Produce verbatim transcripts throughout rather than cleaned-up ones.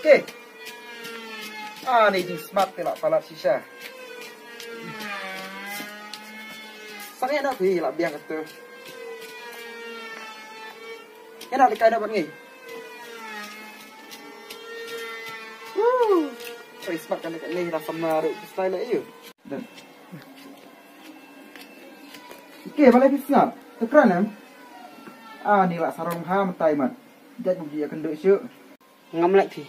Ke. Ah, ni jingsmat te la palat shisha. Sangeh na phi la biang katu. Ïa na likai na ban ngi. Woo. Krismat kan dekat ni dah sama ru slai la iu. Dah. Ike, balei phi sngap? Te kren em? Ah, ni la sarong ha mynta i mat. Jait buk ji ïa kynduh shuh. Ngam lait phi.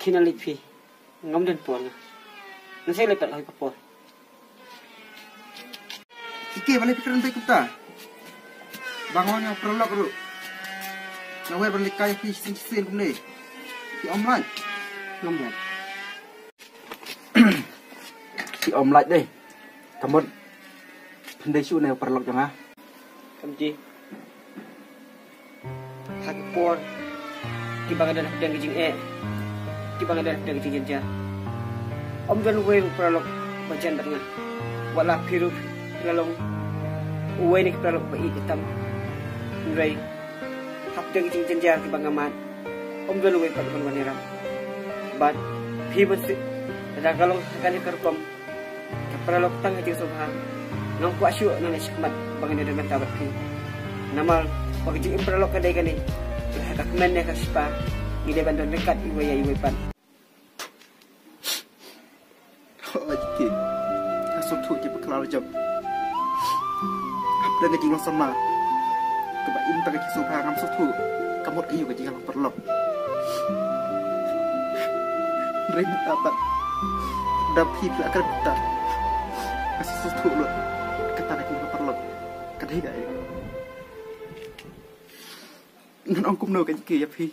Khin lait phi. Ngam don por nga. Nga sa leit pat ha ka por. Ike, balei phi kren beit kumta? Ba nga wan nga paralok ruh. Nga wer ban leit kai phi shisien shisien kumne. Phi ym lait. Ngam lait. Phi ym lait dei. Ka mut phin dei shuh ne u paralok jong nga. Kam ji. Ha ka por kiba nga don hapdeng ka jingeh, kiba nga don hapdeng ka jingjynjar, ym don uwei u paralok ba jan bad nga. Wat la phi ruh phi la long uwei na ki paralok ba ïeit tam. Hynrei hapdeng ka jingjynjar kiba nga mad, ym don uwei pat uban wan ïarap. Bad phi mynsiem, lada ka long ha kane ka rukom, ka paralok tang ka jingsngewbha. Ngam kwah shuh nang leit shakhmat ba ngan ïadon bynta bad phi. Namar ba ka jingim paralok ka dei kane, ha ka kmen ne ka shipa, ngi dei ban don ryngkat iwei ïa iwei pat. Hooid ki, nga sngewthuh ki bakla la jop. Hapdeng ka jinglong samla kaba im tang ka jingsngewbha, ngam sngewthuh ka mut aïu ka jingïalang paralok. Hynrei mynta pat, da phi phi la kren kata, nga sngewthuh lut. Kata ka jingïalang paralok ka dei kaei? Ngan ong kumno ka jingkyrpad ïa phi?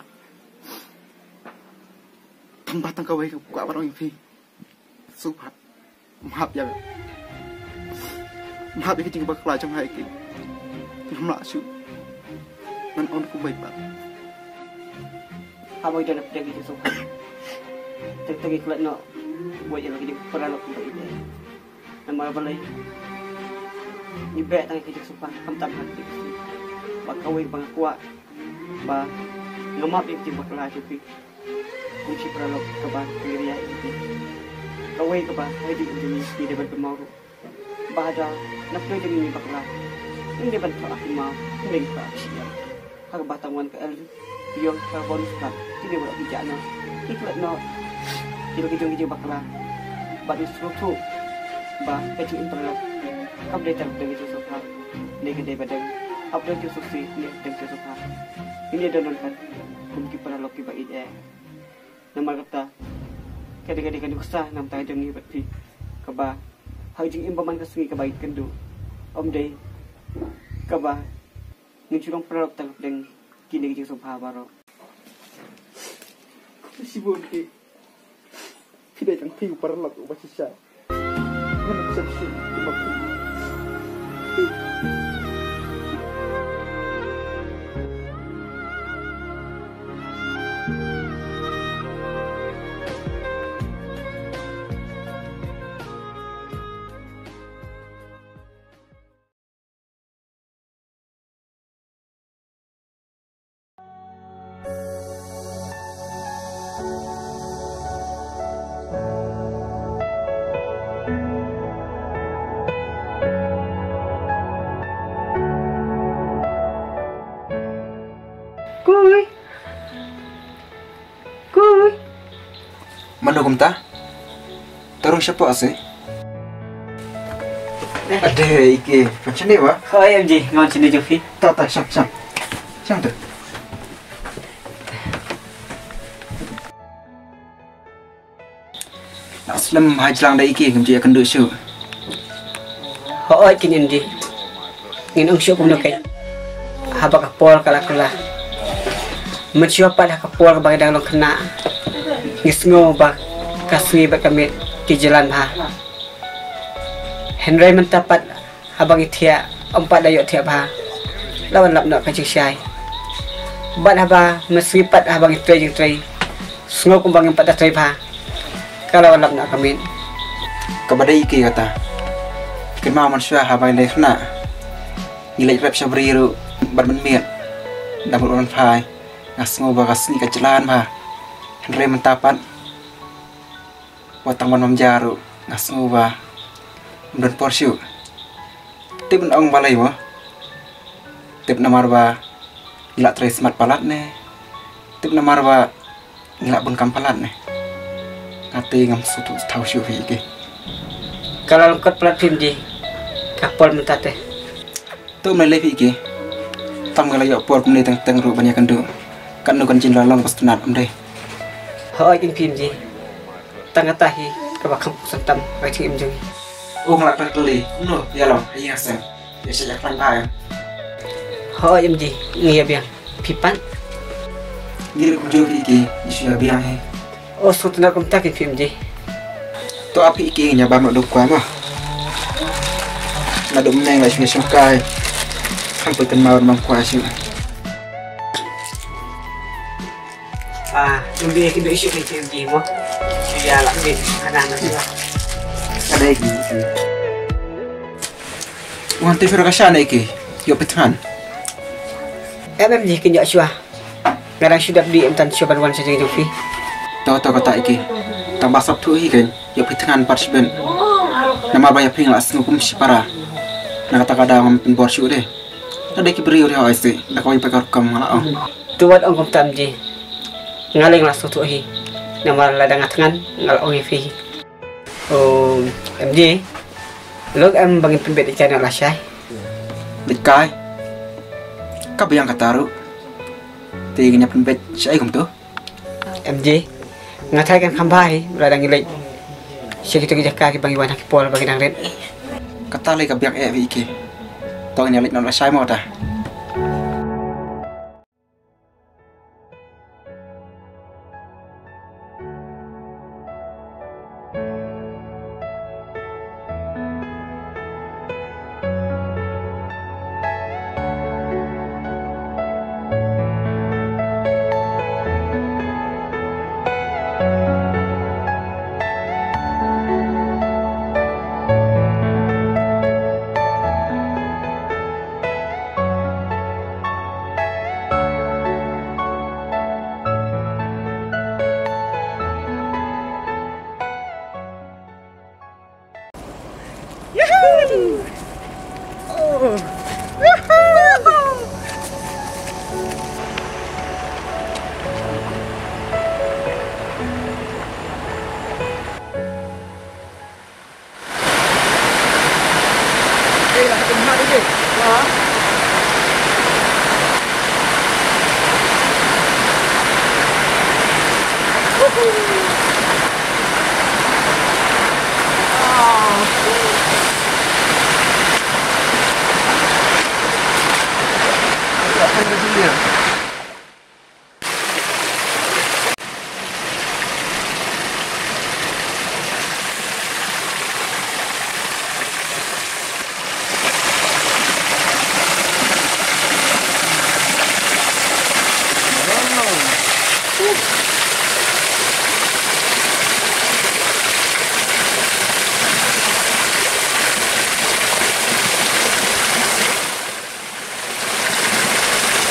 Tang ba tang kawei ka kwah ban ong ïa phi. Sngewbha, map ïa nga. Map ïa ka jingbakla jong nga ïa ki. Ngam lah shuh. Ngan ong kumwei pat. Haba ngi don hapdeng ka jingsngewbha, teng teng ngi klet noh wat ïa la ka jingparalok ba ïeit. Namar balei? Ngi beh tang ïa ka jingsngewbha, khamtam ha ka jingsngewbha. Bad kawei ba nga kwah ba nga map ïa ka jingbakla jong phi. Kum shi paralok kaba ngi ïa ïa. Kawei kaba ha ka jingim jong ngi ngi dei ban kynmaw ruh ba haba na pdeng jong ngi bakla, ngi dei ban thoh ha ki maw, ngi dei ban thoh ha ki syiar. Ha kaba tang wan ka el ïong ha ka bonus club, ki dei ban ki jah noh, ki klet noh ïa la ki jong ki jingbakla. Bad ngi sngewthuh ba ka jingim paralok kam dei tang hapdeng ka jingsngewbha ne ka dei ba dang hapdeng ka jingsngewsih ne hapdeng ka jingsngewbha. Ngi ïa don ryngkat kum ki paralok kiba ïeit eh. Namar kata ka dei, ka dei ka nuksa na ka bynta jong ngi bad phi, kaba ha ka jingim ba man ka sngi kaba ïeit kynduh, ym dei kaba ngin shu long paralok tang hapdeng kine ki jingsngewbha baroh. Shibun ki, phi dei tang phi u paralok uba shisha. Kui. Kui. Mano kumta? Tarung shapoh se. Ade, ike, macam ni ba? Hoi, M J, ngam macam ni jong phi. Ta, ta, shang, shang. Shang tu. Nak slem ha jlang da ike, kem ji akan duk shu. Hooid kin indi. Ngin ong shuh kumno kein. Haba ka por ka la kylla, mynshuwa pat ha ka por kaba ngi dang long khynnah, ngi sngew ba ka sngi bad ka miet ki jlan bha. Hynrei mynta pat haba ngi thiah, ym pat da ïoh thiah bha. La wan lap noh ka jingshai. Bad haba mynsngi pat haba ngi trei jingtrei, sngew kumba ngim pat da trei bha. Ka la wan lap noh ka miet. Kaba dei ike kata. Kynmaw mynshuwa haba ngi dang khynnah, ngi leit rep sha bri ruh bad mynmiet. Da mut ban phai, nga sngew ba ka sngi ka jlan bha. Hynrei mynta pat, wat tang ban ym jia ruh, nga sngew ba ym don por shuh. Tip ban ong balei mo? Tip namar ba ngi la trei smat palat ne? Tip namar ba ngi la bun kam palat ne? Nga te ngam sngewthuh thaw shuh hi ki. Ka la lyngkot palat phim ji. Ka por mynta te. To ym lei lei phi ki. Tam nga la ïoh por kumne teng teng ruh ban ïakynduh. Katno kan jin la long ba sngewtynnat ym dei. Hooid ïng phim ji. Tang kata hi kaba kham puk san tam ka jingim jong ngi. U nga la pyrkhat lei kumno ïa long ha ïing ha sem. Ïa sha ïa khlaiñ ba em. Hooid ïng ji ngi ïa biang. Phi pat. Ngi ruh kumjuh phi ki ngi shu ïa biang hi. O sngewtynnat kumta ki phim ji. To ap hi ki ngi ïa bam noh duk kwai mo. Naduh mynne nga la shu ïa shongkai. Kham poi kynmaw ban kwai shuh. Ah, ngi ki dei shu ki phim ji mo. Shu ïa la ki hana na shu. Ka dei ki. Wan te shu ra ka sha ne ki. Ïoh phi thngan. Em em ji ki ïoh shuwa. Nga dang shu dap dih em tan shuwa ban wan sha jong phi. To to kata ïa ki. Tang ba sap thuh hi kein. Ïoh phi thngan pat shibit. Namar ba ïa phi nga la sngew kum shipara. Na kata ka daw ngam pynbor shuh de. Lada ki briew ri hooid se da kawei pat ka rukom nga la ong. To wat ong kumta em ji. Nga lei nga la sngewthuh hi. Namar lada nga thngan nga la ong ïa phi. O em ji. Lok em ba ngin pynbeit ïa ka na lashai. Beit kai. Ka biang kata ruh. Te ngin ïa pynbeit shaei kumto. Em ji. Nga thai kan kham bha hi lada ngi leit sha kito ki jaka kiba ngi wan ha ki por ba ngi dang rit. Kata lei ka biang eh wi ki. To ngin ïa leit noh lashai mo ta.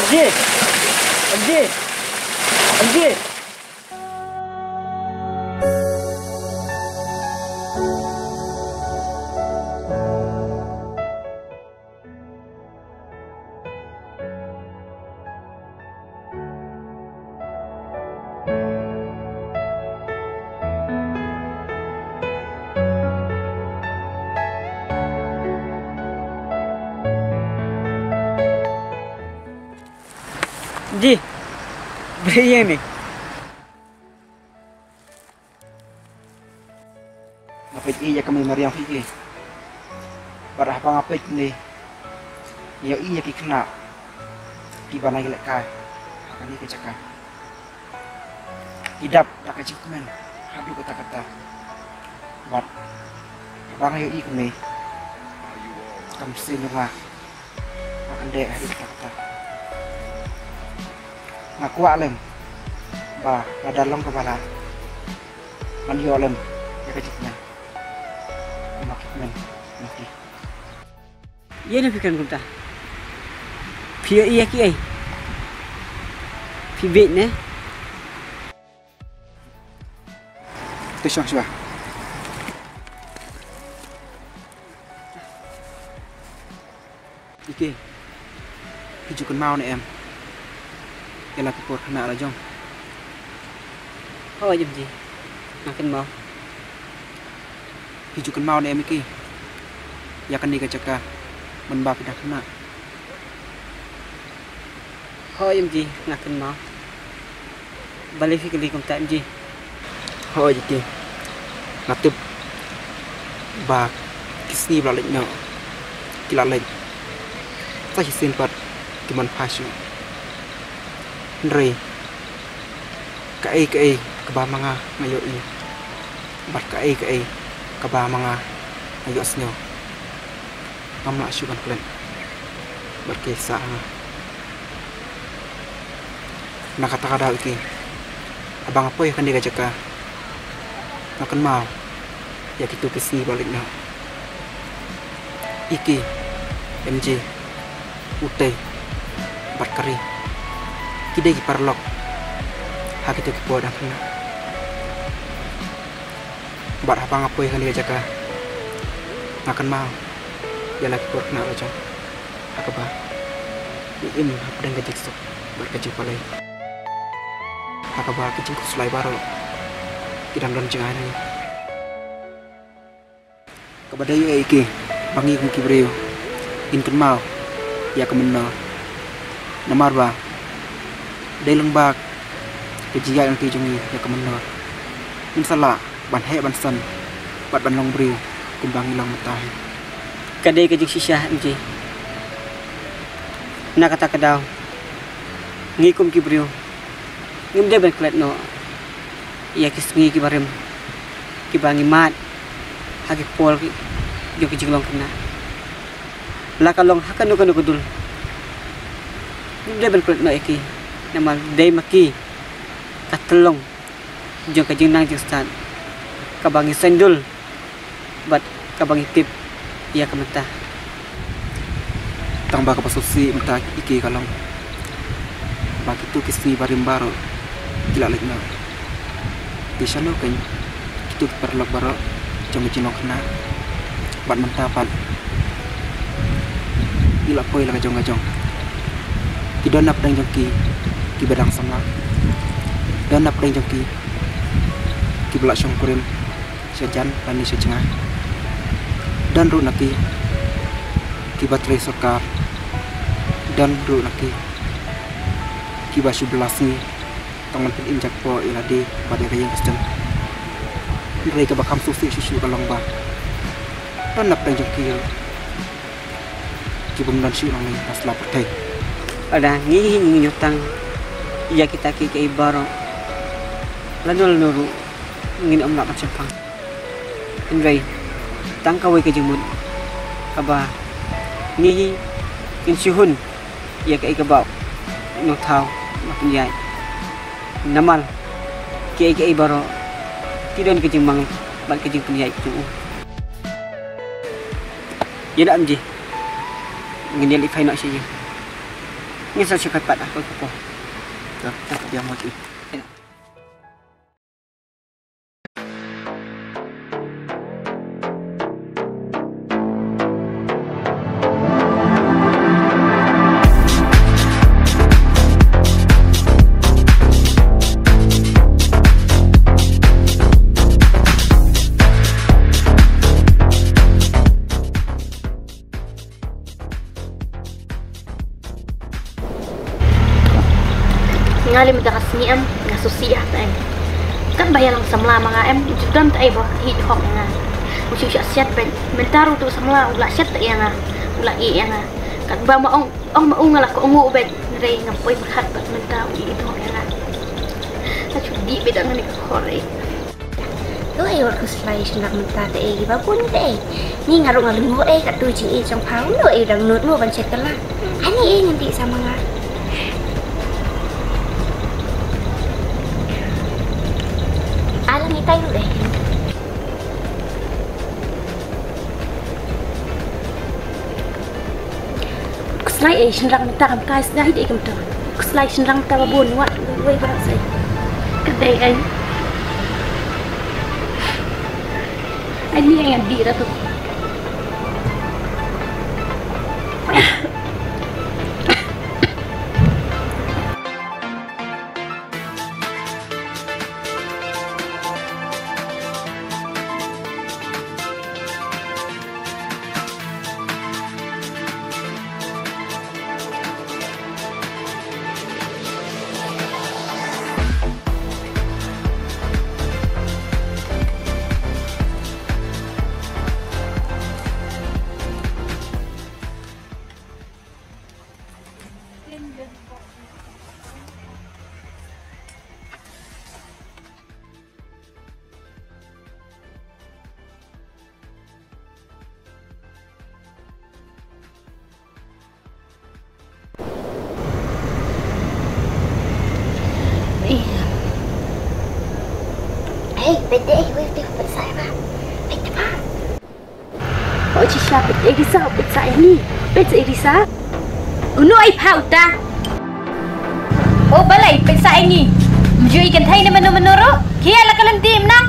Abdi! Abdi! Abdi! Ji, bri ïa ni. Nga peit ïa ka mei mariang phi ki. Bad haba nga peit ni, nga ïohi ïa ki khynnah kiba nang ïalehkai ha kane ka jaka. Ki dap da ka jingkmen haduh katta katta. Bad haba nga ïohi kumne, ka mynsiem jong nga ka kyndeh haduh katta katta. Nga kwah lem ba lada long kaba lah, ngan ïoh lem ïa ka jingkmen. Kumba ki kmen ma ki. Ïa, ne phi kren kumta? Phi ïohi ïa kiei? Phi bieit ne? Shong shwa. Ike, phi ju kynmaw ne em ïa la ki por khynnah la jong? Hooid MG, nga kynmaw. Phi ju kynmaw ne em Ike ïa kane ka jaka mynba phi dang khynnah? Hooid MG, nga kynmaw. Balei phi kylli kumta MG? Hooid Ike, nga tip ba ki sngi ba la leit noh ki la leit. Sa shisien pat ki man phai shuh. Hynrei kaei kaei kaba ma nga nga ïohi bad kaei kaei kaba ma nga nga ïohsngew, ngam lah shuh ban klet bad ki sah ha nga. Na kata ka daw Ike, haba nga poi ha kane ka jaka, nga kynmaw ïa kito ki sngi ba la leit noh. Ike, MG, Utei bad ka Ri, ki dei ki paralok ha kito ki por dang khynnah. Bad haba nga poi ha kane ka jaka, nga kynmaw ïa la ki por khynnah la jong, ha kaba ngi im hapdeng ka jingsuk bad ka jingpalei, ha kaba ki jingkhuslai baroh ki dang don jngai na ngi. Kaba dei ïa Ike, ba ngi kum ki briew ngin kynmaw ïa ka mynnor. Namar ba dei lyngba ka jingïaid lynti jong ngi ïa ka mynnor, ngin sa lah ban heh ban san bad ban long briew kumba ngi long mynta hi. Ka dei ka jingshisha MG. Na kata ka daw, ngi kum ki briew ngim dei ban klet noh ïa ki sngi kiba rim kiba ngi mad ha ki por ki jong ki jinglong khynnah. La ka long ha kano kano ka dur, ngim dei ban klet noh ïa ki, namar dei ma ki ka tyllong jong ka jingnang jingstad kaba ngi sngewdon bad kaba ngi tip ïa ka mynta. Tang ba kaba sngewsih mynta Ike ka long ba kito ki sngi barim baroh ki la leit noh. Te shano kein kito ki paralok baroh jong ka jinglong khynnah? Bad mynta pat ki la poi la ka jong ka jong. Ki don napdeng jong ki kiba dang samla, don napdeng jong ki kiba la shongkurim sha jan lane sha jngai. Don ruh na ki kiba trei sorkar, don ruh na ki kiba shu bylla sngi tang ban pynim jakpoh ïa lade bad ïa ka ïing ka sem. Hynrei kaba kham sngewsih shuh shuh ka long ba don napdeng jong ki ruh ki bym don shuh nangne ha sla pyrthei. Lada ngi hi ngi ñiewtang ïa kita kiei kiei baroh, lano lano ruh ngin ym lah ban shemphang. Hynrei tang kawei ka jingmut kaba ngi hi ngin shu hun ïa kaei kaba u nongthaw u la pynïaid. Namar kiei kiei baroh ki don ka jingmang bad ka jingpynïaid jong u. Ïa da MG, ngin ïa leit phai noh sha ïing. Ngin sa shu kai pat ha kawei ka por. Ïa da. Nga lei mynta ka sngi em, nga sngewsih ïa ta ei. Katba ïa long samla ma nga em, ju don ta ei ba hi hok ïa nga. U shu shah siat bad mynta ruh uto u samla u la siat ta ïa nga, u la ïeh ïa nga. Katba ma ong, ong ma u nga la kohnguh bad, hynrei nga poi markhat bad mynta u ïeh hok ïa nga. Nga shu dih bad da nga ne ka khor ei. To ei wat khuslai sngewbha mynta te ei ba bun te ei. Ni nga ruh nga lyngngoh ei katto jingïeit jong pha, no ei dang nud mo ban shet kylla. Ani ei ngan dih sa ma nga. Ala ni tai ruh ei. Khuslai ei shynrang mynta kam kai sdang hi dei kam tang. Khuslai shynrang mynta ba bun wat wei ba sei. Ka dei ei. Ani, ngan dih dah tu. Hey, peit, eh, wei, wei, peit sa, eh, pha. Peit, pha. Oh, shisha, peit, eh, Risa, peit sa, eh, ni. Peit sa, eh, Risa. Uno, eh, pha, uta. Oh, balei, peit sa, eh, ni. Mju i kynthei ne mano mano ruh. Khia la ka lynti mynta.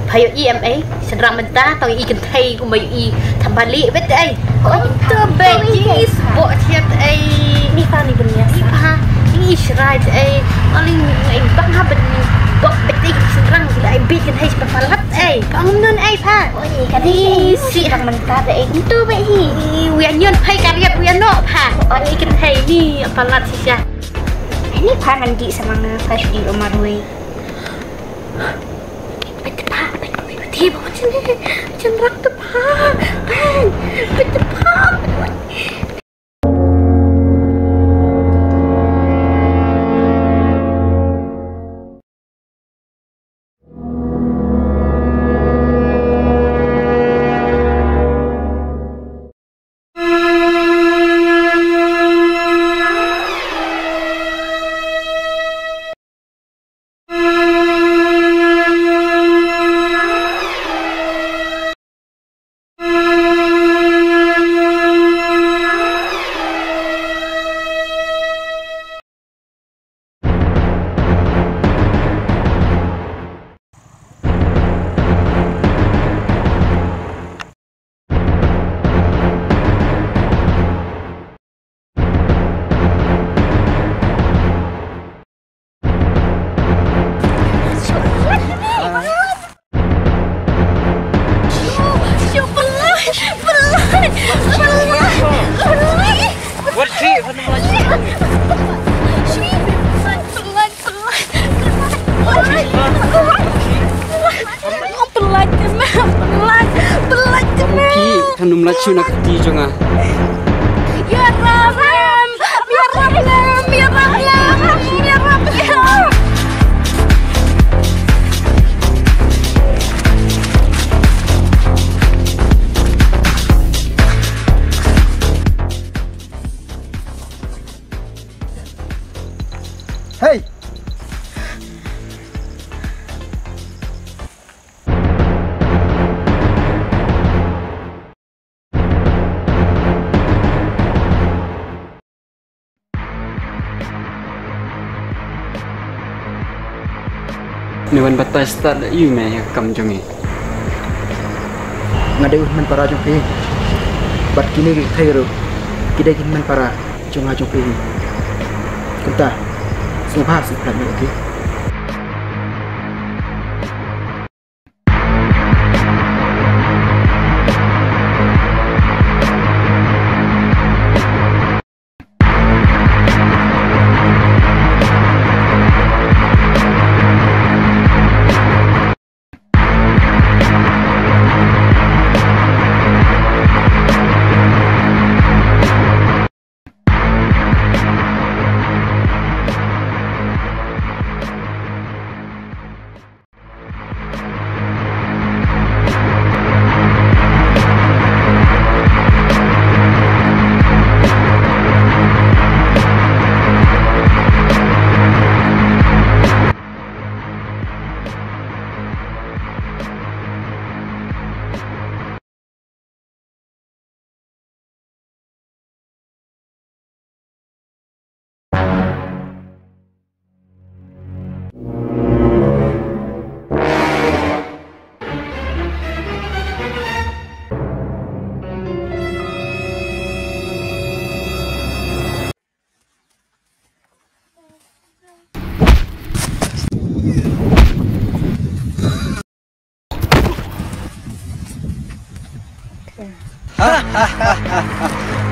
Pha ïohi em ei, shynrang mynta tang ïohi kynthei kumba ïohi thambali, wei ei. Oi, to bad, jingis bok thiat ei. Ni pha, ni bun ïa. Ni pha, ni shrai ei. Aling ei bang ha ban bok bad ei, shynrang ki la ei bad kynthei shaphang palat ei. Ka ong nun ei pha. Oi, ka ni si shynrang mynta da ei. Ntu bad hi. Wi anion phai ka riat wi ano pha. Oi, kynthei ni palat shisha. Ni pha ngan dih sa ma nga, pha shu dih umar wei. Peit pha, peit, peit, peit, peit, peit, peit, peit, peit, peit, peit, peit, peit, peit, peit. Wat si, wat si. Pelat, pelat, pelat, pelat. Ki, kan ym lait shuh na ka kti jong nga. Ya Rabbim, ya Rabbim, ya Rabbim, ya Rabbim. Hey! Ngi wan batai stad ïa me ïa ka kam jong ngi. Nga dei u hynmen para jong phi. Bad kine ki kthei ruh ki dei ki hynmen para jong nga jong phi. Kumta sngewbha sngewbha ïa ki.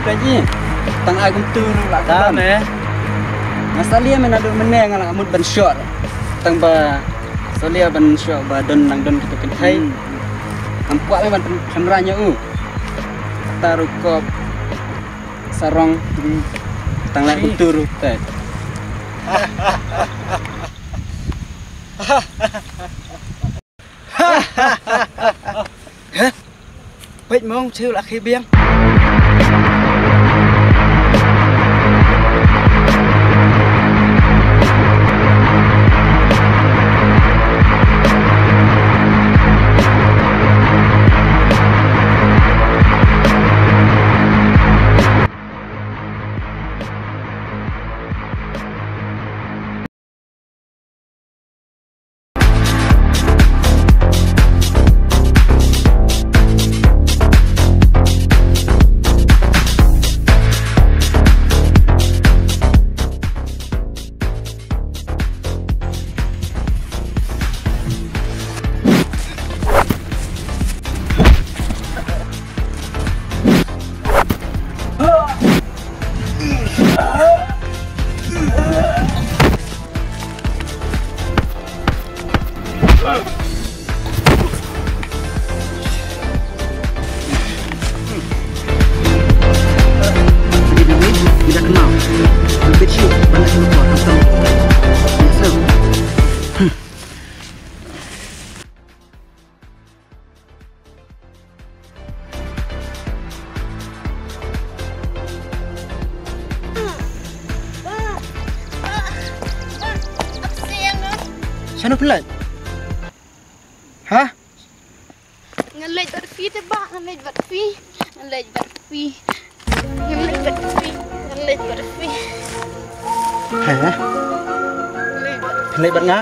Peit i. Tang ai kumtu ruh la ka. Tang eh. Nga salia mynta naduh mynne nga la mut ban shoh. Tang ba salia ban shoh ba don nang don kita kynthei. Hmm. Ngam kwah leh ban pynrang ïa u. Kata ruh kop sarong. Hmm. Tang leh kumtu ruh te. Heh? Peit mong cheu la khi biang. Shano phi leit? Ha? Nga leit bad phi te bah, nga leit bad phi. Nga leit bad phi. Nga leit bad phi. Nga leit bad phi. He? Nga leit bad phi. Leit bad nga?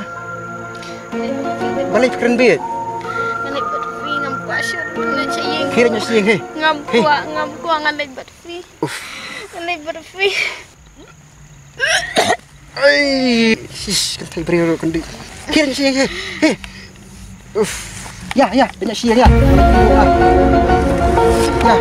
Leit bad phi. Ba leit kren beit. Nga leit bad phi, ngam kwah shuh. Nga leit sha ïing. Khie leit sha ïing, he. Ngam kwah, ngam kwah, nga leit bad phi. Uff. Nga leit bad phi. Ai, shish, kan thai briew kan di. Khie leit sha ïing, he. He. Uff. Ïa, ïa, leit sha ïing, ïa. Ïa.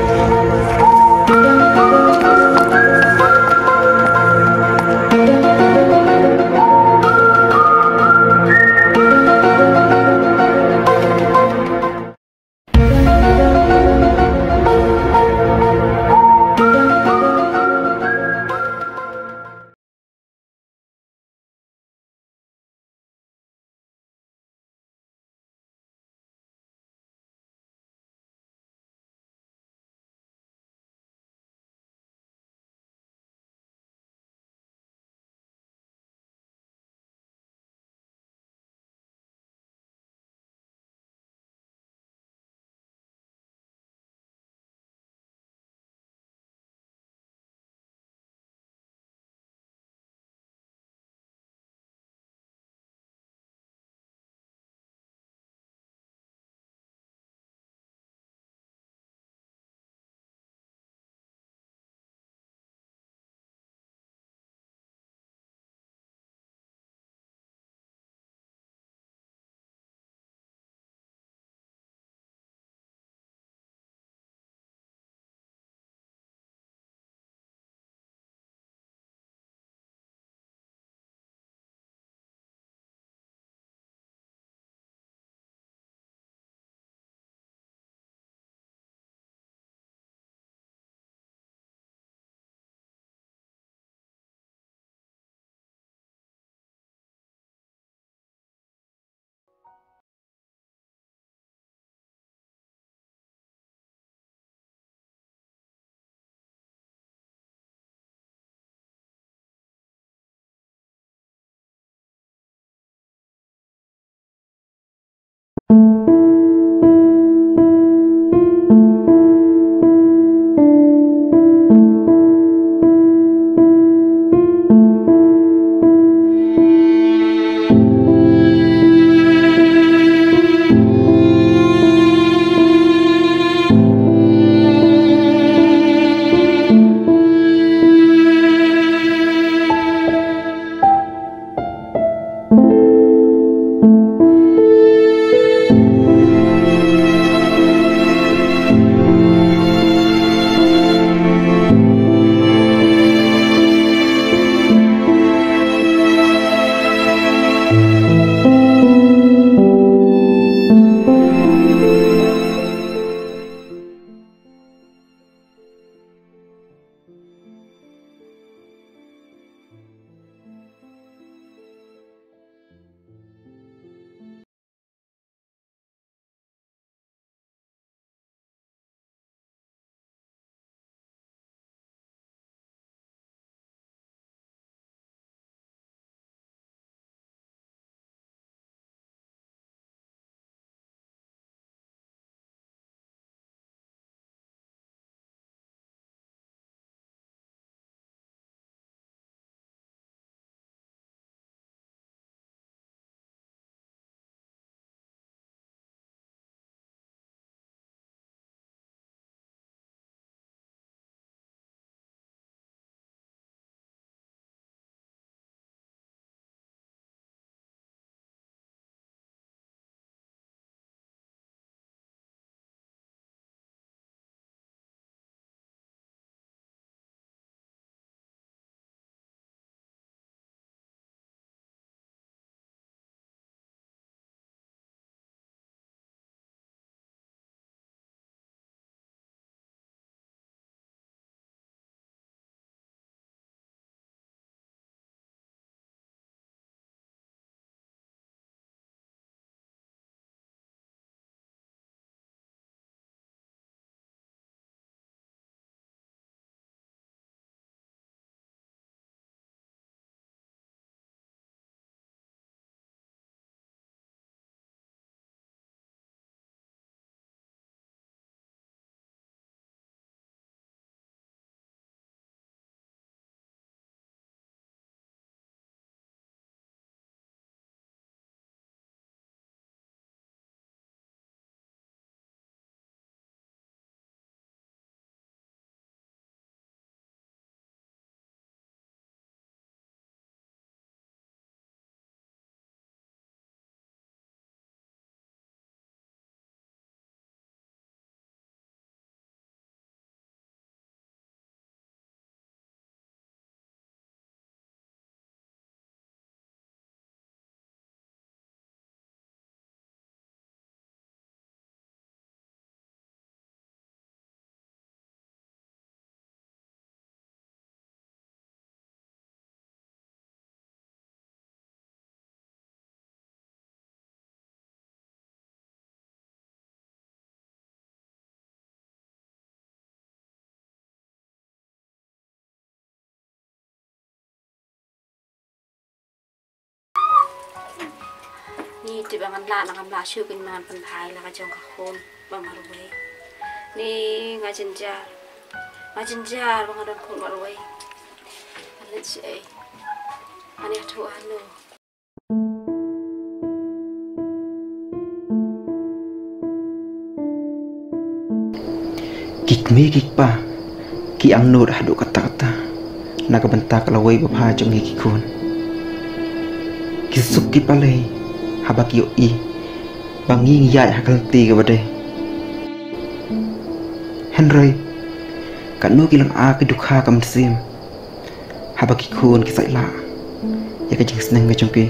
Te ba ngan lah, ngan lah shuh, kane ngan pynbha ïa la ka jong ka khun ba marwei. Ni nga jynjar. Nga jynjar ba nga don khun marwei. Ngan leit shaei? Ngan ïathuh hano? Ki kmie ki kpa ki angnud haduh katta katta na ka bynta ka lawei babha jong ngi ki khun. Ki suk ki palei haba ki ïohi ba ngi ngi ïaid ha ka lynti kaba dei. Hynrei katno ki lynga ki dukha ka mynsiem haba ki khun ki sait lah ïa ka jingsneng ka jong ki.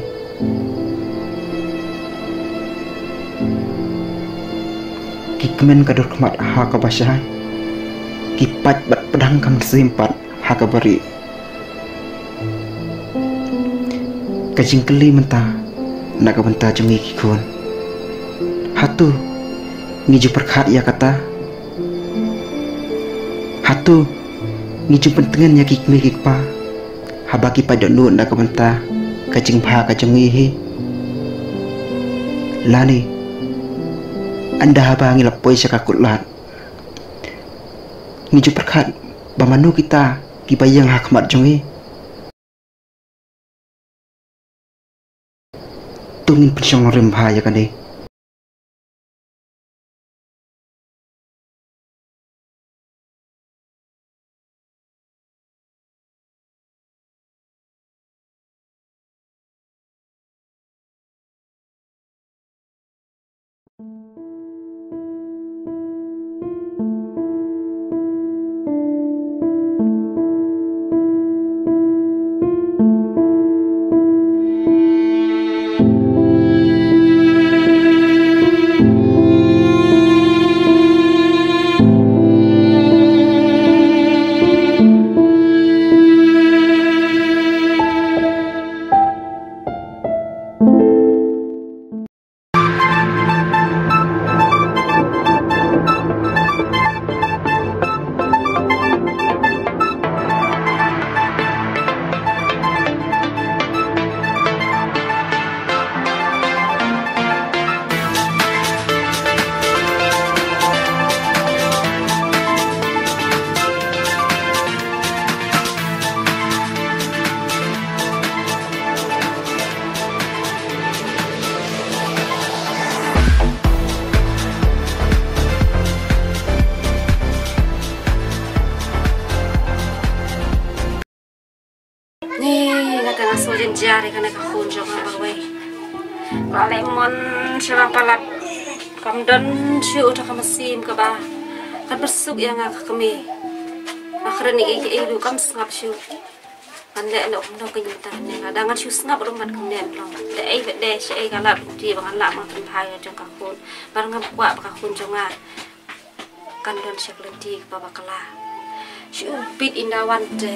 Ki kmen ka dur khmat ha kaba shai, ki pait bad pdang ka mynsiem pat ha kaba rieh. Ka jingkylli mynta na ka bynta jong ngi ki khun, hato ngi ju pyrkhat ïa kata? Hato ngi ju pyntngen ïa ki kmie ki kpa haba ki pait dohnud na ka bynta ka jingbha ka jong ngi hi? Lane ynda haba ngi la poi sha ka kutlad, ngi ju pyrkhat ba mano kita kiba ïeng ha khmat jong ngi? To ngin pynshong nongrim bha ïa kane. Ni nga te nga sngewjynjar ïa kane ka khun jong nga marwei. Nga leh mon sha ba palat. Kam don shuh uta ka mynsiem kaba kan pyrsuk ïa nga ka kmie. Nga kren ïa i, i ruh kam sngap shuh. Ngan leh noh kumno kein mynta ne, lada ngan shu sngap ruh mat kumne long. Dei ei bad dei shaei ka lad ruh te ba ngan lah ban pynbha ïa jong ka khun. Ba ngan kwah ba ka khun jong nga kan don sha ka lynti kaba bakla. Shu bit ynda wan te.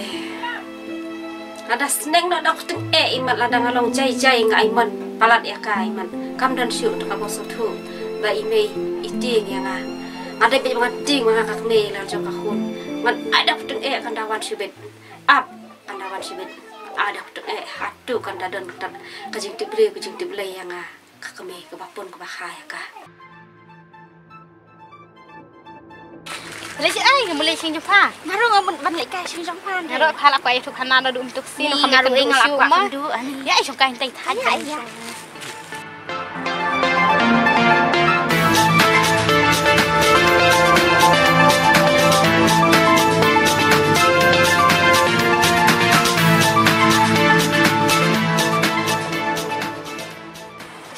Nga da sneng noh da pteng eh i mat, lada nga long jai jai nga ai mon palat ïa ka i mat. Kam don shuh uta ka bok sngewthuh ba i mei i tieng ïa nga. Nga dei beit ba nga tieng ma nga ka kmie la jong ka khun. Ngan ai da pteng eh kan da wan shu bit. Ap, kan da wan shu bit. Ai da pteng eh, hato kan da don ka jingtip briew ka jingtip Blei ïa nga. Ka kmie kaba pun kaba kha ïa ka. Lei shi ai, ngam lei shingjong pha. Nga ruh nga ban lei kai shingjong pha. Nga ruh pha la kwah ïathuh khana naduh mynta ka sngi. Ni nga ruh nga la kwah mynta. Ïa, ai shong kai tai thai. Ïa, ïa.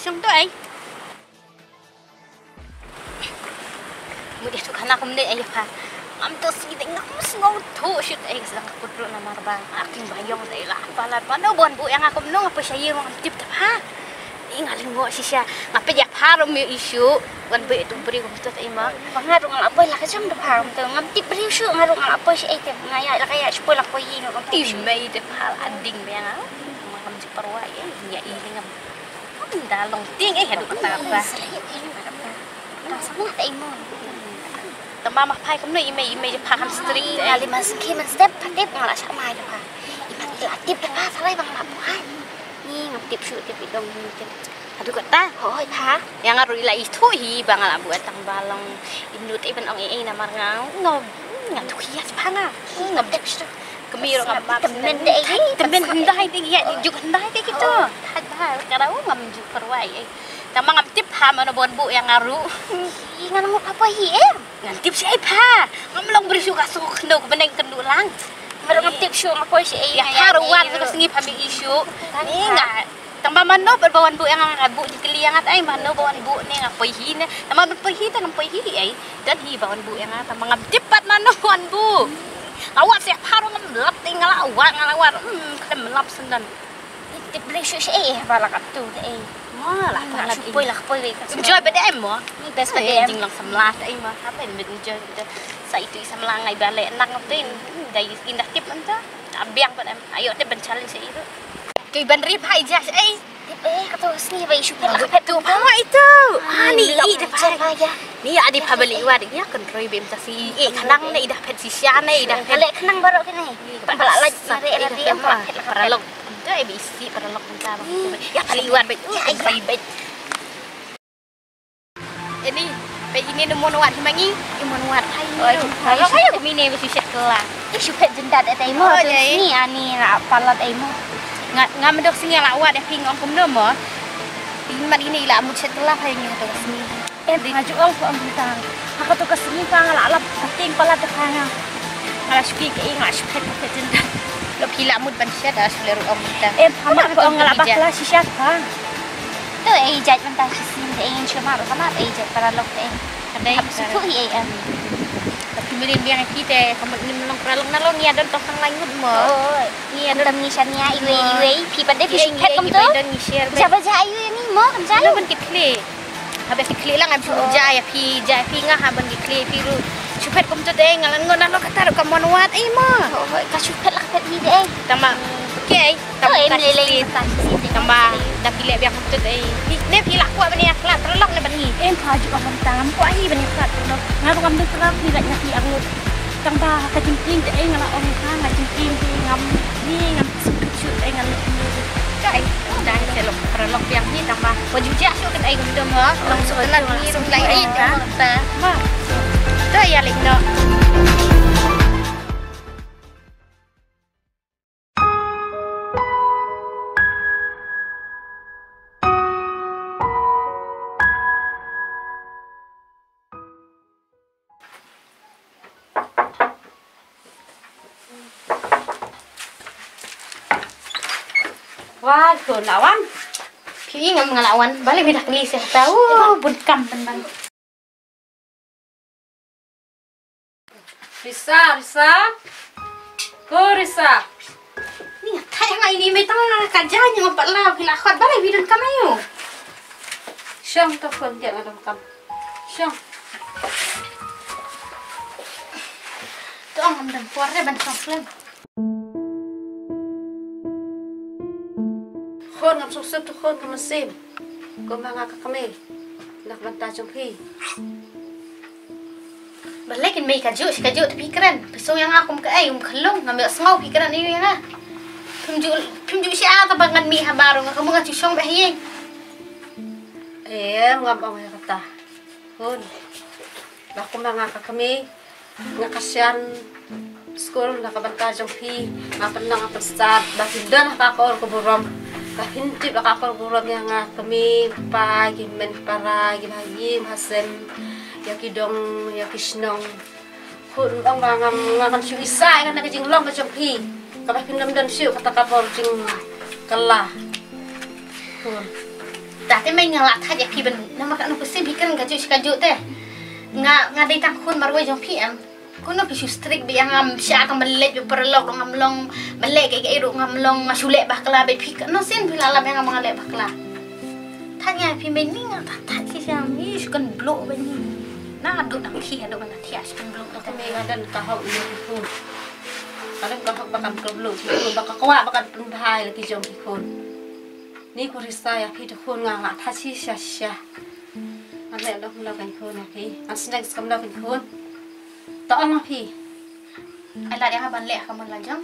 Shong to ai. Mut ïa tu khana kumne ai pha. Ngam to sngi te ngam sngewthuh shuh te ai ka sdang ka kut ruh namar ba nga king ba ïong te la palat ba no bon bu ïa nga kumno nga poi sha ïing ngam tip te pha. Ni nga lyngngoh shisha nga peit ïa pha ruh mih ïa shuh. Wan beit tu briew kumto te ai ma. Ba nga ruh nga la poi la ka jong te pha kumto ngam tip briew shuh nga ruh nga la poi sha ei te nga ïa la ka ïa shu poi la poi ïing ngam tip shuh. I mei te pha la ding mei nga. Ma ngam ju parwa ïa ïa i ngam. Ngam da long tieng eh haduh kata kata. Tang sa mah te i mo. Tang ba ma phai kumno i mei i mei je pha kham strict. Nga lei man sngewkhih man step pha tip nga la shah mai te pha. I man i la tip te pha sa lai ba nga la buhai. Ni ngam tip shuh tip i dong ni tip. Adu kata. Hoi pha. Ïa nga ruh i la ithuh hi ba nga la buh tang ba long. Im nud ei ban ong ei ei namar nga. Nga nga tu hi ïa pha nga. Nga tip shu. Kmie ruh nga map. Temen de ei. Temen ndai de ïa juk ndai de kito. Hai ba ka ruh ngam ju pyrwai ei. Tang ba ngam tip pha mano ban buh ïa nga ruh. Ih, ngan mut apa hi em? Ngan tip shi ei pha. Ngam long bri shu ka suk no ka beneng kendu lang. Baru ngam tip shu ngam poi shi ei. Ïa pha ruh wan ka sngi pha mi i shu. Ni nga. Tang ba mano ba wan buh ïa nga, nga buh ji kli ïa nga ei mano ba wan buh ne nga poi hi ne. Tang ba ban poi hi tang ngam poi hi ei. Don hi ba wan buh ïa nga tang ba ngam tip pat mano wan buh. Nga wat shi pha ruh ngam lap ei nga la wat nga la wat. Hmm, khlem lap sendon. Tip lei shu shi ei ba la ka tu ei. Ma la pa la poi la poi wei ka. Enjoy ba dei mo. Ni best ba dei. Jing long samla ei mo. Apa ni enjoy ba dei. Sa itu i samla ngai ba le nak tu in dai indah tip anta. Abiang ba dei. Ayo te ban challenge ei ru. Ki ban ri pha i jas ei. Tip ei ka tu sni ba i shu pet la pet tu pha itu. Ani i de pha. Ni adi pha beli wa de ya kan roi bem ta si. Eh, khnang ne i dah pet si sha ne i dah pet. Kale khnang baru kene. Ba la laj mare la dia pet la pet. Paralok. Dah eh bisi paralok minta bang. Ya kali wat bet. Ya, ya. Bai bet. Ini bet ini nemu nuat himangi. Imo nuat hai ni. Paralok ayo kami ne bisi set kelang. Ih, shu pet jendat eh tai mo. Ni ani la palat ai mo. Nga nga mendok singi la wat eh ping ong kumno mo. Ping mat ini la mut set kelang hai ni tu sini. Em, nga ju ong ko ong bintang. Ha ka tu ka sngi ka nga la lap ka ting palat ka nga. Nga la shuki ka i nga la shuket ka jendang. Lo phi la mut ban shet da shu le ru ong bintang. Em, ha ma ko ong nga la bakla shisha ka. Tu ei jait bintang shi sin ei in shoma ru ha ma ei jait para lok ei. Kadai. Hap su tu hi ei em. Tapi mirin biang ki te ka mut nim long para lok na lo ngi adon to sang lai ngut mo. Oi. Ngi adon tam ngi shan ngi ai wei wei phi pande phi shin khet kum tu. Jaba ja ai wei ni mo kam ja. Lo ban ki kli. Habe ki kli lang am shu ja ïa phi ja ïa phi nga ha ban ki kli phi ru. Shu phet kum tu te nga lan ngon na lo kata ru ka mon wat ei mo. Ka shu phet la ka phet hi de ei. Tama. Okey. Tama. Tama da ki le biang kum tu te ei. Ne phi la kwah ban ïa khlad paralok ne ban ngi. Em pha ju ban tam kwah hi ban ïa khlad paralok. Nga ba ngam dei paralok ni la ïa phi arngut. Tang ba ka jingkieng te ei nga la ong ha nga jingkieng te ngam ni ngam suk suk ei ngam ni. Ka ei dang se lok paralok biang hi tang ba wa ju ja suk kan ei gum dong ha. Long suk kan ni suk lai ei ta. Ma. To ïa lek no. Wah, khun la wan. Phi ngam nga la wan. Balei phi dak li se ta. Uh, bun kam ban ban. Risa, Risa. Ko Risa. Ni nga thai nga ini me tang nga ka jai ni nga pat la phi la khot balei phi don kam ayu. Shong to khun dia nga don kam. Shong. To ngam dang por re ban shong klem. Khun ngam suk suk tu khun ngam sim. Kum ma nga ka kmie. Nak banta jong phi. Balei kin mei ka ju, shi ka ju tu phi kren. Phi song ïa nga kum ka ei, um khlung, ngam ïoh sngew phi kren ïa nga. Phim ju, phim ju shi a ta ba ngan mih ha baru nga kamu nga ju shong ba hi. Em, ngam ong ïa kata. Khun. Ba kum ma nga ka kmie. Nga kyrshan skul na ka bynta jong phi, nga pynlong nga pynstad ba phin don ha ka kor ka burom, ba phin tip ha ka kor burom ïa nga kmie, pa, ki men para, ki bha, ki bha sem, ïa ki dong, ïa ki shnong. Khun ong ba ngam, nga kan shu isa ïa ka jinglong ka jong phi. Kaba phin dom don shuh kata ka por jingkylla. Khun. Ta te mei nga la thait ïa phi ban namar ka nong phi sim phi kren ka juh shi ka juh te. Nga nga dei tang khun marwei jong phi em. Kumno phi shu strict bad ïa nga, sha tang ban leit bad paralok ruh ngam long, ban leh kaei kaei ruh ngam long, nga shu leh bakla bad phi, no sien phi la lap ïa nga ba nga leh bakla. Thait nga phi mei ni nga thait thait shisha, mi shu kan bloh bad ni. Na duh dang thiah duh ban thiah shu kan bloh. Ka mei nga don ka hok ïa phi khun. Ka don ka hok ba kan ka bloh phi khun, ba ka kwah ba kan pynbha ïa la ki jong phi khun. Ni ko Risa ïa phi te khun nga nga thait shisha shisha. Ngan leh lok kumno kan khun ïa phi. Ngan sneng kumno kan khun. To ong ïa phi. Ai lad ïa nga ban leh ha ka mon la jong.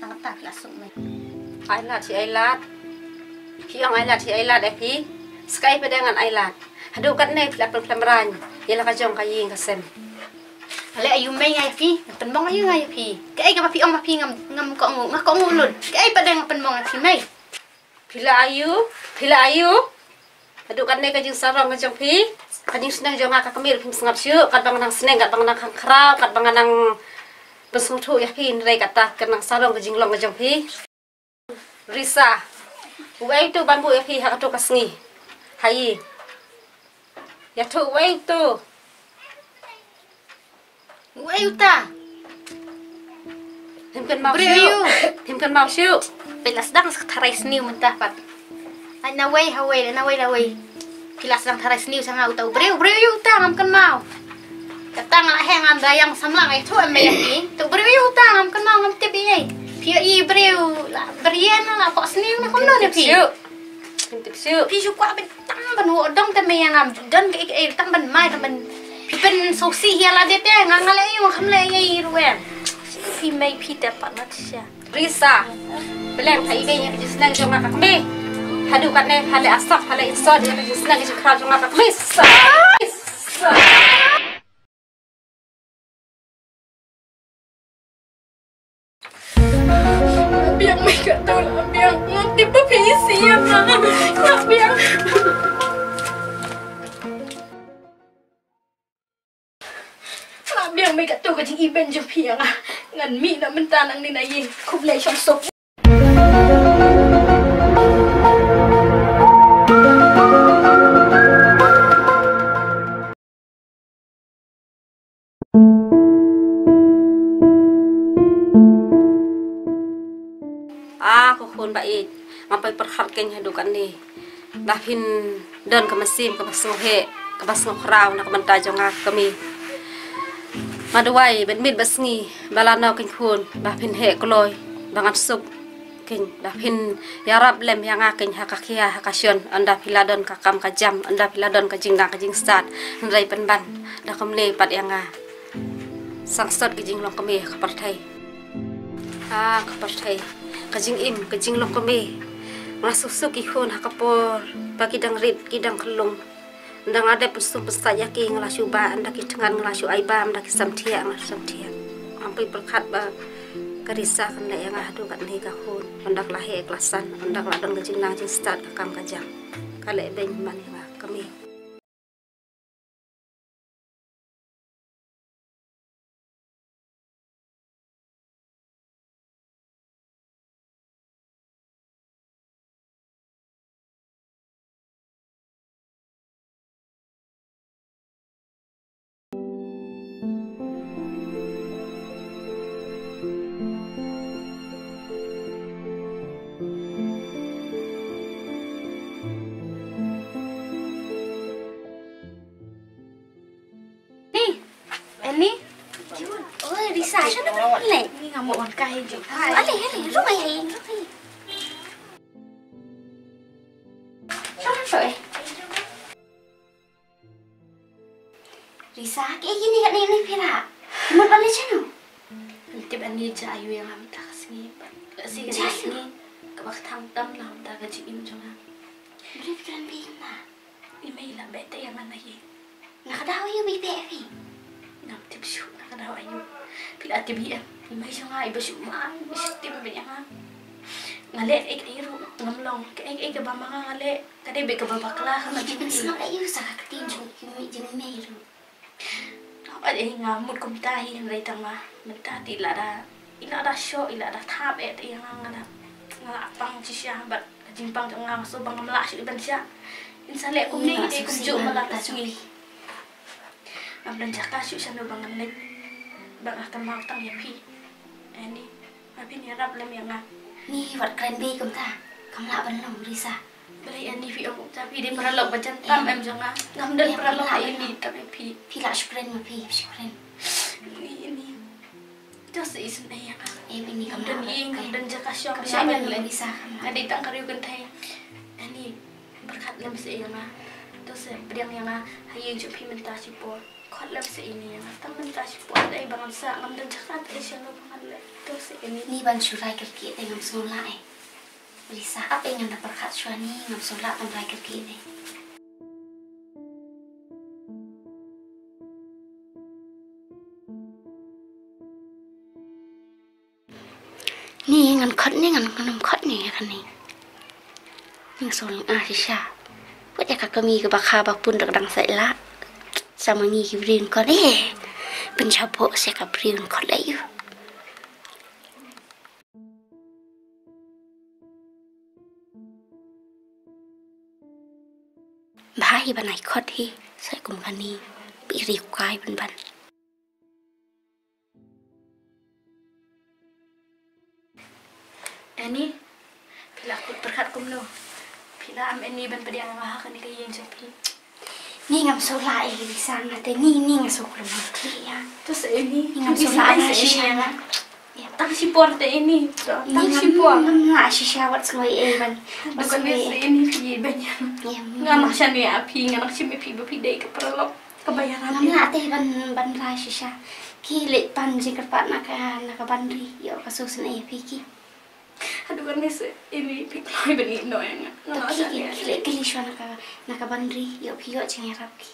Nangta phi la suk mei. Ai lad shi ai lad. Phi ong ai lad shi ai lad ïa phi. Sa kaei pat de ngan ai lad. Haduh katne phi la pynphlem rang ïa la ka jong ka ïing ka sem. Ale aïu mei nga ïa phi, nga pynmong aïu nga ïa phi. Kaei kaba phi ong ma phi ngam, ngam kohnguh, nga kohnguh lut. Kaei pat de nga pynmong ïa phi mei. Phi la aïu, phi la aïu. Haduh katne ka jingsarong ka jong phi, ka jingsneng jong nga ka kmie phim sngap shuh, katba nga nang sneng, katba nga nang khang khraw, katba nga nang pynsngewthuh ïa phi, hynrei kata ka nang sarong ka jinglong ka jong phi. Risa, uei uto ban buh ïa phi ha kato ka sngi? Haei. Ïathuh uei uto. Uei uta? Phim kynmaw shuh. Briew aïu? Phim kynmaw shuh. Phi la sdang sa tharai sniew mynta pat. Ai nawei hawei, nawei lawei. Phi la sdang tharai sniew sha nga uta u briew, briew aïu uta ngam kynmaw. Kata nga la heh ngan da ïeng samla nga ïathuh em ïa phi. Uta u briew aïu uta ngam kynmaw ngam tip ïa. Phi ïohi briew la brien la pok sniew na kumno ne phi. Shuh. Phim tip shuh. Phi shu kwah ban tang ban wad dong te mei ïa nga, don kaei kaei tang ban mai tang ban pynsosi ïa lade te nga nga leh ïa nga kham leh ïa i ruh em. Phi mei phi te pat na shisha. Risa. Beleng ha i bei ïa ka jingsneng jong nga ka kmie. Haduh katne ha leh asap ha leh insult ïa ka jingsneng ka jingkhraw jong nga ka kmie. Sa. Sa. Biang mei katto la biang. Ngam tip ba phi isih ïa nga. La biang. La biang mei katto ka jingibeiñ jong phi ïa nga. Ngan mih na mynta nangne na ïing. Khublei shong suk. Ah, ko khun ba ïeit, nga poi pyrkhat kein haduh katne ba phin don ka mynsiem kaba sngewheh kaba sngewkhraw na ka bynta jong nga ka kmie. Nga duwai bad miet bad sngi ba lano kein khun ba phin heh kloi ba ngan suk. Kein, da phin ïarap lem ïa nga kein ha ka khia ha ka shon, ynda phi la don ka kam ka jam, ynda phi la don ka jingnang ka jingstad, hynrei pynban da kumne pat ïa nga. Sangsot ka jinglong kmie ha ka pyrthei. Ha ka pyrthei ka jingim ka jinglong kmie. Nga suk suk ki khun ha ka por ba ki dang rit ki dang khlung. Ynda nga dep pynsum pynsait ïa ki nga la shu ba, ynda ki thngan nga la shu ai bam, ynda ki samthiah nga la samthiah. Ngam poi pyrkhat ba ka Risa kan leh ïa nga haduh katne ka khun. Ynda ka la heh ka la san, ynda ka la don ka jingnang jingstad ka kam ka jam. Ka leh beiñ man ïa nga ka kmie. Ni, Annie. Oi, Risa, shano ba leh? Ni nga mo on ka hi ju. Ale, ale, rung ai, ai, rung ai. Shano to eh? Risa, ke ini kat ni ni pira? Mut ba leh shano? Tip Annie ja ayu ïa nga mynta ka sngi. La si ka sngi. Kaba ka thang tam na mynta ka jingim jong nga. Bri kren bi na. I mei la beh te ïa nga na ïing. Na ka daw aïu ba i beh ïa phi? Ngam tip shuh na ka daw aïu. Phi la tip hi em? I mei jong nga i ba shu man, i shu tim bad ïa nga. Nga leh kaei kaei ruh ngam long. Kaei kaei kaba ma nga nga leh ka dei beit kaba bakla ha ka jingim. Sngap aïu sa ka ktien jong i mei, jong i mei ruh. Hooid, eh, nga mut kumta hi hynrei tang ma mynta te i la da, i la da shoh, i la da thap eh te ïa nga, nga da, nga la pang shisha bad ka jingpang jong nga, nga sngew ba ngam lah shuh ban shah. In sa leh kumne i dei kumjuh ma la ka sngi. Ngam don jaka shuh shano ba ngan leit ba nga kynmaw tang ïa phi. Annie, ma phin ïarap lem ïa nga. Ni wat kren beiñ kumta. Kam lah ban long, Risa. Balei Annie phi ong kumta, phi dei paralok ba jan tam em jong nga. Ngam don paralok ïa Annie tam ïa phi. Phi lah shu kren ma phi, shu kren. Annie, Annie. To sa isynei ïa nga. Em, Annie, kam lah. Ngam don ïing, ngam don jaka shong. Kam lah ban long, Risa, kam lah. Nga dei tang ka riew kynthei. Annie, pyrkhat lem seh ïa nga. To sa pdiang ïa nga ha ïing jong phi mynta shipor. Khot lem seh ïa nga, tang mynta shipor dei ba ngan sah, ngam don jaka te sha lo ba ngan leh. To seh ïa nga. Ni ban shu rai kyrkieh te ngam sngewlah eh. Risa, ap eh, ngan da pyrkhat shuwa ni, ngam sngewlah ban rai kyrkieh te. Ni ngan khot ni, ngan, ngan khot ni ïa kane. Ngan shu lynga shisha. Wat ïa ka kmie kaba kha ba pun da ka dang sait lah. Sa ma ngi ki briew khot eh. Pynjaboh sa ka briew khot leh ïa u. Bha hi ban ai khot hi, sa kum kane, ba i riewkai ban ban. Annie, phi la kut pyrkhat kumno? Phi la am Annie ban pdiang nga ha kane ka ïing jong phi? Ni ngam shu lah ïa i Risa, nga te ni, ni nga shu khlem ïa. To sa Annie, ni ngam shu lah ïa shisha nga. Tang shipor te Annie. Tang shipor. Ngam lah shisha wat sngewbha ei ban. Dukan ni sa Annie phi ban ïa. Nga nang shane ïa phi, nga nang shim ïa phi ba phi dei ka paralok. Ka ba ïarap. Ngam lah te ban, ban rai shisha. Ki leit pan jingkyrpad na ka, na ka Banri. Ïoh ka sngewsynei ïa phi ki. Haduh kane sa Annie phi kloi ban ïeh noh ïa nga. Nga nang shane ïa phi. Ki leit kylli shuwa na ka, na ka Banri. Ïoh phi ïoh jingïarap ki.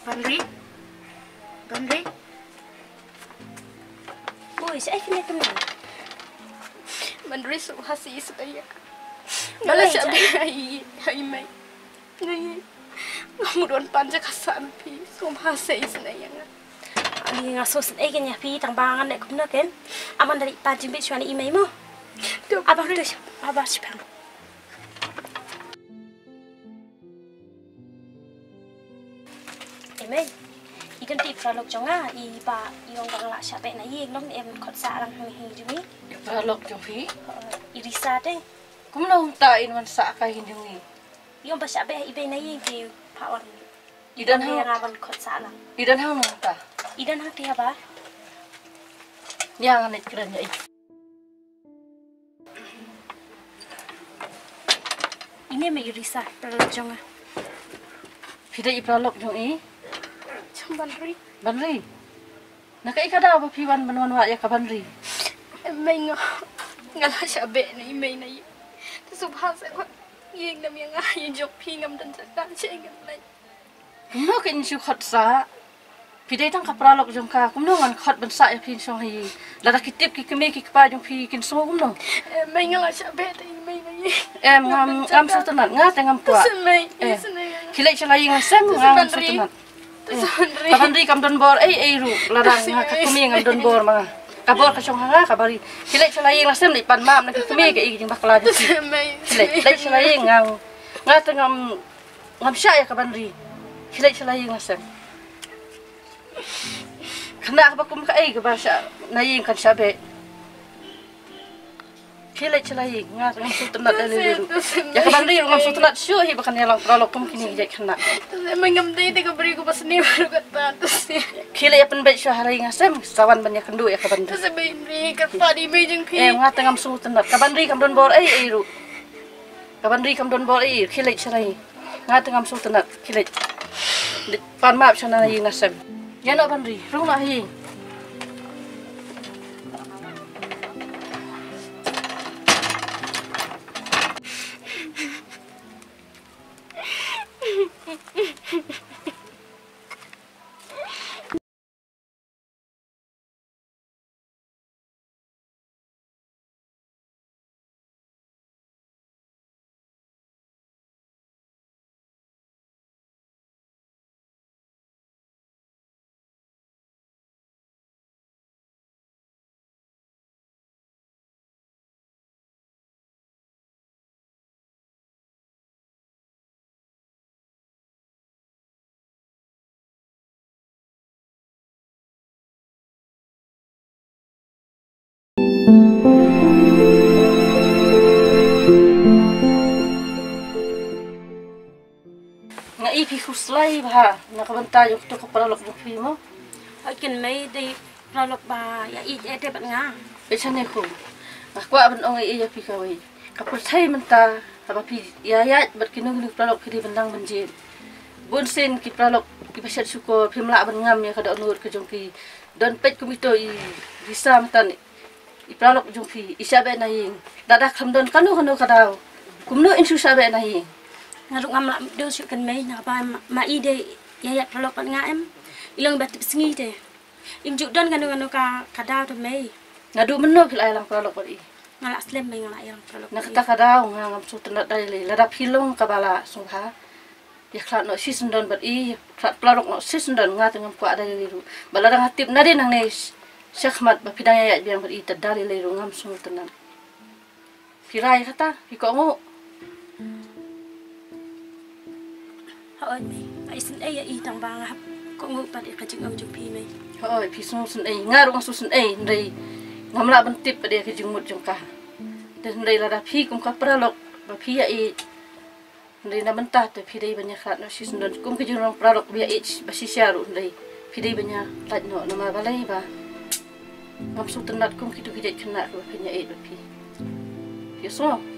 Banri? Banri? Oi, sa ai kena kena. Banri, sngewbha sa ïa sngewbha ïa nga. Nga la shah beh ha i, ha i mei. Nga ïa, nga mut ban pan jaka sah na phi, sngewbha sa ïa sngewbha ïa nga. Ani nga sngewsynei kein ïa phi tang ba ngan leh kumno kein. Aman da leit pan jingbit shuwa na i mei mo. Abar tu, abar shipang. I mei, i don te i paralok jong nga, i ba i ong ba nga la shah beh na ïing, long em khot sah lang ha ïing jong i. I paralok jong phi? I Risa te. Kumno mynta in wan sah ha ïing jong i? I ong ba shah beh ha i bei na ïing te phah wan. I don hang nga ban khot sah lang. I don hang nangta. I don hang te haba. Ïa nga leit kren ïa i. Ine me i Risa, paralok jong nga. Phi dei i paralok jong i? Jong Banri. Banri. Na kaei ka daw ba phi wan ban wan wad ïa ka Banri? Mei nga, nga la shah beh na i mei na i. Te sngewbha sa khot ïing na ïing nga, ïing jong phi ngam don jaka sha ïing ngam leit. Kumno kin shu khot sah? Phi dei tang ka paralok jong ka, kumno ngan khot ban sah ïa phi shong ha ïing? Lada ki tip ki kmie ki kpa jong phi kin sngew kumno? Mei nga la shah beh te i mei na i. Em, ngam, ngam sngewtynnat, nga te ngam kwah. Khie leit sha la ïing la sem, ngam sngewtynnat. Ka Banri kam don bor ei ei ruh, lada nga ka kmie ngam don bor ma nga. Ka bor ka shong ha nga ka Banri. Khie leit sha la ïing la sem, leit pan map na ki kmie ka i jingbakla jong phi. Khie leit, leit sha la ïing, nga, nga te ngam, ngam shah ïa ka Banri. Khie leit sha la ïing la sem. Khynnah kaba kum kaei kaba shah na ïing kan shah beh. Khie leit sha la ïing, nga ngam sngewtynnat lei lei ruh. Ïa ka Banri ruh ngam sngewtynnat shuh hi ba kan ïa long paralok kum kine ki jait khynnah. Te mei ngam dei te ka briew kaba sniew ruh kata te. Khie leit ïa pynbeit shuwa ha la ïing ha sem, sa wan ban ïakynduh ïa ka Banri. Te mei kyrpad ïa i mei jong phi. Em, nga te ngam sngewtynnat. Ka Banri kam don bor ei ei ruh. Ka Banri kam don bor ei, khie leit sha la ïing. Nga te ngam sngewtynnat, khie leit. Leit pan map sha la ïing la sem. Ïa noh Banri, rung noh ha ïing. Nga i phi khuslai bha na ka bynta jong katu ka paralok jong phi mo. Hooid kynmaw, dei paralok ba ïa ïeit ïa te bad nga. Phi shane khun. Nga kwah ban ong ïa phi kawei. Ka pyrthei mynta haba phi ïa ïaid bad kino kino ki paralok phi dei ban dang ban jied. Bun sien ki paralok kiba shet shukor phim lah ban ngam ïa ka dohnud ka jong ki. Don peit kum ito i Risa mynta i paralok jong phi i shah beh na ïing. Lada khlem don kano kano ka daw, kumno in shu shah beh na ïing? Nga ruh ngam lah mutdur shuh kynmaw, naba ma i dei ïa ïaid paralok bad nga em. I long ba tip sngi te. Im ju don kano kano ka, ka daw te mei. Naduh mynno phi la ïalang paralok bad i? Nga la slem mei, nga la ïalang paralok. Na kata ka daw nga ngam sngewtynnat da lei lei, lada phi long kaba la sngewbha ïa khlad noh shisyndon bad i, khlad paralok noh shisyndon, nga te ngam kwah da lei lei ruh. Ba lada nga tip nadien nangne shakhmat ba phi dang ïaid biang bad i, te da lei lei ruh ngam sngewtynnat. Phi rai kata, phi kohnguh? Hooid mei, nga isynei ïa i tang ba nga hap kohnguh pat ïa ka jingong jong phi mei. Hooid, phi sngewsynei, nga ruh nga sngewsynei, hynrei ngam lah ban tip pat ïa ka jingmut jong ka. Te hynrei lada phi kum ka paralok ba phi ïa ïeit, hynrei na mynta te phi dei ban ïa khlad noh shisyndon kum ka jingrong paralok ba ïa ïeit ba shisha ruh, hynrei phi dei ban ïa lait noh, namar balei ba ngam sngewtynnat kum kitu ki jait khynnah kiba phin ïa ïeit bad phi. Phi sngew?